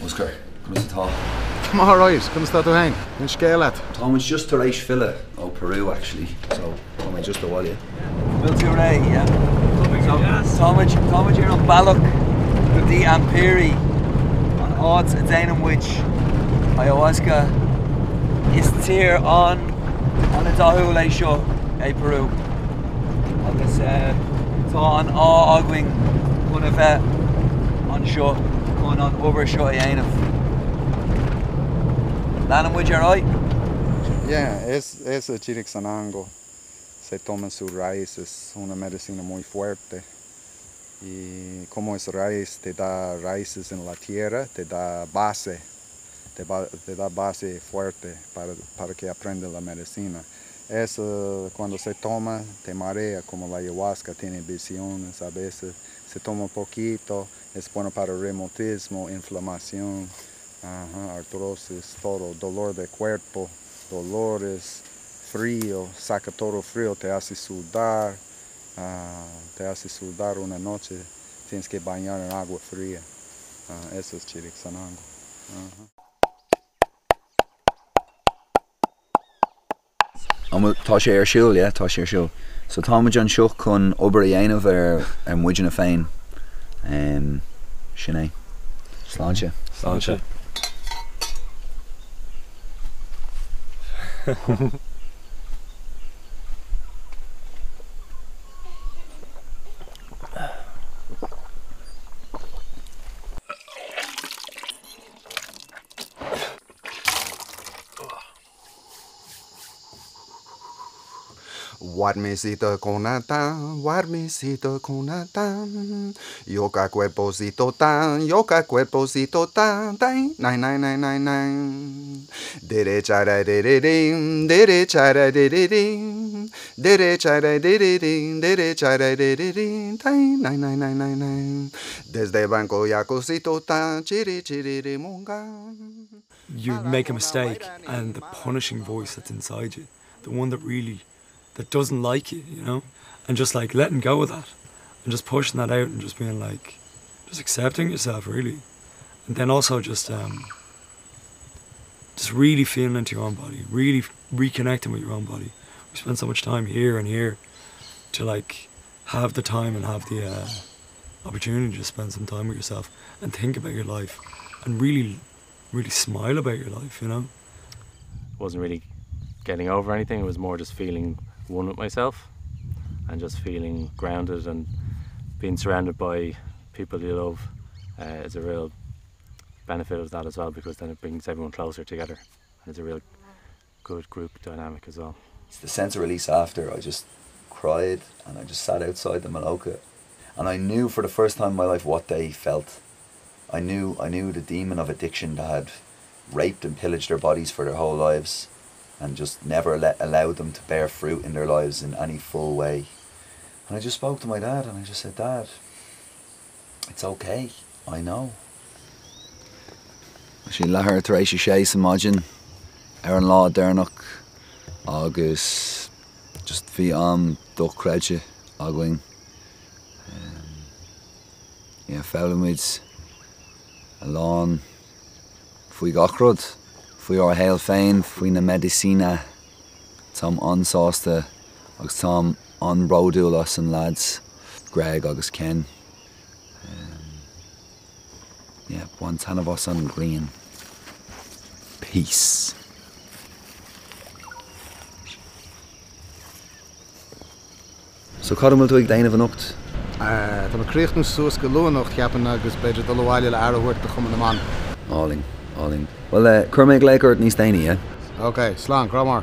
Oscar, conas atá? Tá mé alright, conas tá tú féin? Cén scéal leat? Tá muid just tar éis filleadh ó Peru actually, so tá mé just abhaile. Bhfuil tú réidh, yeah? So, táimid, táimid ar an bealach go dtí Ampiri, an áit a déanann muid ayahuasca. Is tír an, an-dathúil é seo, é Peru. Agus tá an ádh againn chun a bheith anseo chun an obair seo a dhéanamh. Leanann muid ar aghaidh. Yeah, es, es el chiric sanango. Se toma su raíz, es una medicina muy fuerte. Y como es raíz, te da raíces en la tierra, te da base, te, ba, te da base fuerte para, para que aprenda la medicina. Eso cuando se toma te marea como la ayahuasca, tiene visiones a veces. Se toma poquito, es bueno para reumatismo, inflamación, ajá, artrosis, todo, dolor de cuerpo, dolores, frío, saca todo frío, te hace sudar, uh, te hace sudar una noche, tienes que bañar en agua fría. Uh, eso es Chiric Sanango. Uh -huh. An bhfuil, tá sé ar siúl, yeah, tá sé ar siúl. So táimid anseo chun obair a dhéanamh ar, ar muidne féin. Um, sin é. Sláinte. Sláinte. Warmisito konatan, warmisito konatan, yoka cuerposito tan, yoka cuerposito tan, tan, nine nine nine nine nine. Derecha ra de de ding, derecha ra de de ding, derecha ra de de ding, derecha ra de de ding, tan, nine nine nine nine nine. Desde banco yacosito tan, chiri chiri monga. You make a mistake and the punishing voice that's inside you, the one that really that doesn't like you, you know, and just like letting go of that and just pushing that out and just being like just accepting yourself really. And then also just um, just really feeling into your own body, really reconnecting with your own body. We spend so much time here and here to like have the time and have the uh, opportunity to spend some time with yourself and think about your life and really really smile about your life, you know. Wasn't really getting over anything, it was more just feeling one with myself and just feeling grounded and being surrounded by people you love uh, is a real benefit of that as well because then it brings everyone closer together and it's a real good group dynamic as well. It's the sense of release after I just cried and I just sat outside the Maloka and I knew for the first time in my life what they felt. I knew I knew the demon of addiction that had raped and pillaged their bodies for their whole lives and just never let allowed them to bear fruit in their lives in any full way. And I just spoke to my dad and I just said, Dad, it's okay. I know. Sé leathuair tar éis a sé sa maidin ar an lá deireanach agus just bhí am dochreidte againn. Yeah, foghlaim muid a lán faoi gach rud, faoi ár shaol féin, faoi na medicina. Táim an-sásta agus táim an-bhródúil as an lads, Greg agus Ken. Yeah, bain taitneamh as an ghrian. Peace. So cad a bhfuil tú ag déanamh anocht? Tá mé ag críochnú suas go luath anocht, cheapfainn, agus b'fhéidir dul abhaile le aire a thabhairt do chuma na mban. Álainn, álainn. Bhuel, cuirfidh mé glaoch ort níos déanaí, yeah? Ok, slán, grá mór.